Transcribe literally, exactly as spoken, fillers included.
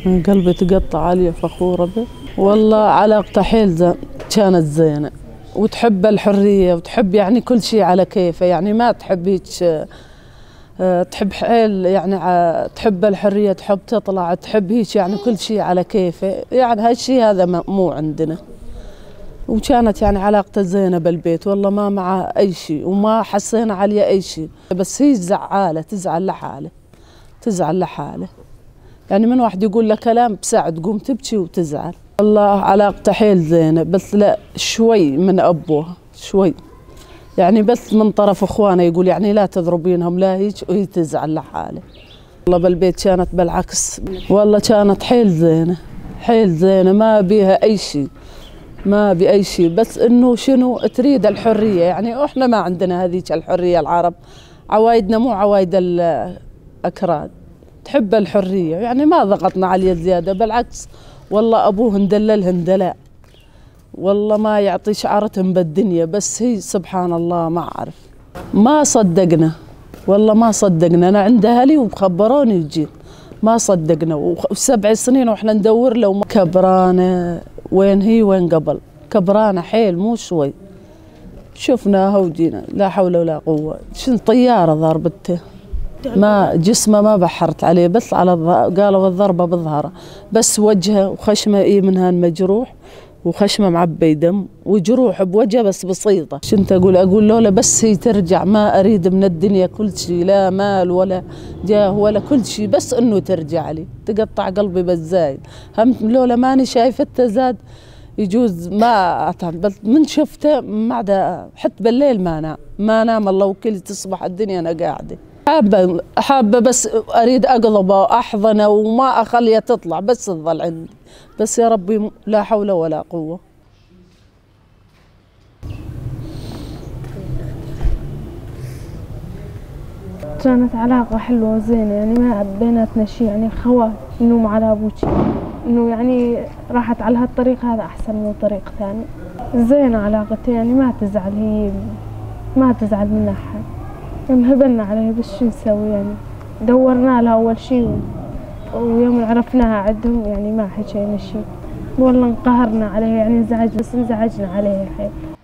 قلبي تقطع عليه، فخورة به. والله علاقته حيل ز-، كانت زينة، وتحب الحرية، وتحب يعني كل شي على كيفه، يعني ما تحب هيك، آه، تحب حيل يعني، ع-، تحب الحرية، تحب تطلع، تحب هيك يعني كل شي على كيفه. يعني هالشي هذا ما، مو عندنا. وكانت يعني علاقته زينة بالبيت، والله ما معه أي شي، وما حسينا عليه أي شي، بس هي زعالة، تزعل لحاله. تزعل لحاله. يعني من واحد يقول له كلام بساعة تقوم تبكي وتزعل. والله علاقته حيل زينة، بس لا، شوي من أبوه، شوي. يعني بس من طرف إخوانه يقول يعني: "لا تضربينهم، لا هيك"، وهي تزعل لحاله. والله بالبيت كانت بالعكس، والله كانت حيل زينة، حيل زينة، ما بيها أي شي، ما بي أي شي، بس إنه شنو تريد الحرية. يعني إحنا ما عندنا هذيك الحرية العرب، عوايدنا مو عوايد الأكراد. تحب الحرية، يعني ما ضغطنا عليه زيادة، بالعكس، والله أبوه اندللهن دلع، والله ما يعطي شعرتهن بالدنيا، بس هي سبحان الله ما أعرف. ما صدقنا، والله ما صدقنا. أنا عند أهلي وخبروني وجيت، ما صدقنا. وخ-، وسبع سنين وإحنا ندور له وما، كبرانة، وين هي وين قبل. كبرانة حيل، مو شوي. شفناها وجينا، لا حول ولا قوة. شن طيارة ضربته؟ ما، جسمه ما بحرت عليه، بس على الظ-، قالوا الضربة بالظهر. بس وجهه وخشمه إي منها مجروح، وخشمه معبي دم، وجروح بوجهه بس بسيطة. شنت أقول؟ أقول: "لولا بس هي ترجع، ما أريد من الدنيا كل شي، لا مال ولا جاه ولا كل شي، بس إنه ترجع لي." تقطع قلبي بس زايد. هم لولا ماني شايفته زاد، يجوز ما أتعب، بس من شفته ما عدا حتى بالليل ما نام، ما نام، الله وكيل، تصبح الدنيا أنا قاعدة. حابة، حابة بس أريد أقلبه وأحضنه وما أخليه تطلع، بس تظل عندي. بس يا ربي، لا حول ولا قوة. كانت علاقة حلوة وزينة، يعني ما بيناتنا شي، يعني خوات، إنه ما على أبوك، إنه يعني راحت على هالطريق هذا أحسن من طريق ثاني. زينة علاقتي، يعني ما تزعل، هي ما تزعل من أحد. المهم هبلنا عليها، بس شو نسوي يعني؟ دورنا لها أول شي، ويوم عرفناها عندهم يعني ما حكينا شي. والله انقهرنا عليها، يعني انزعجنا، بس انزعجنا عليها حيل.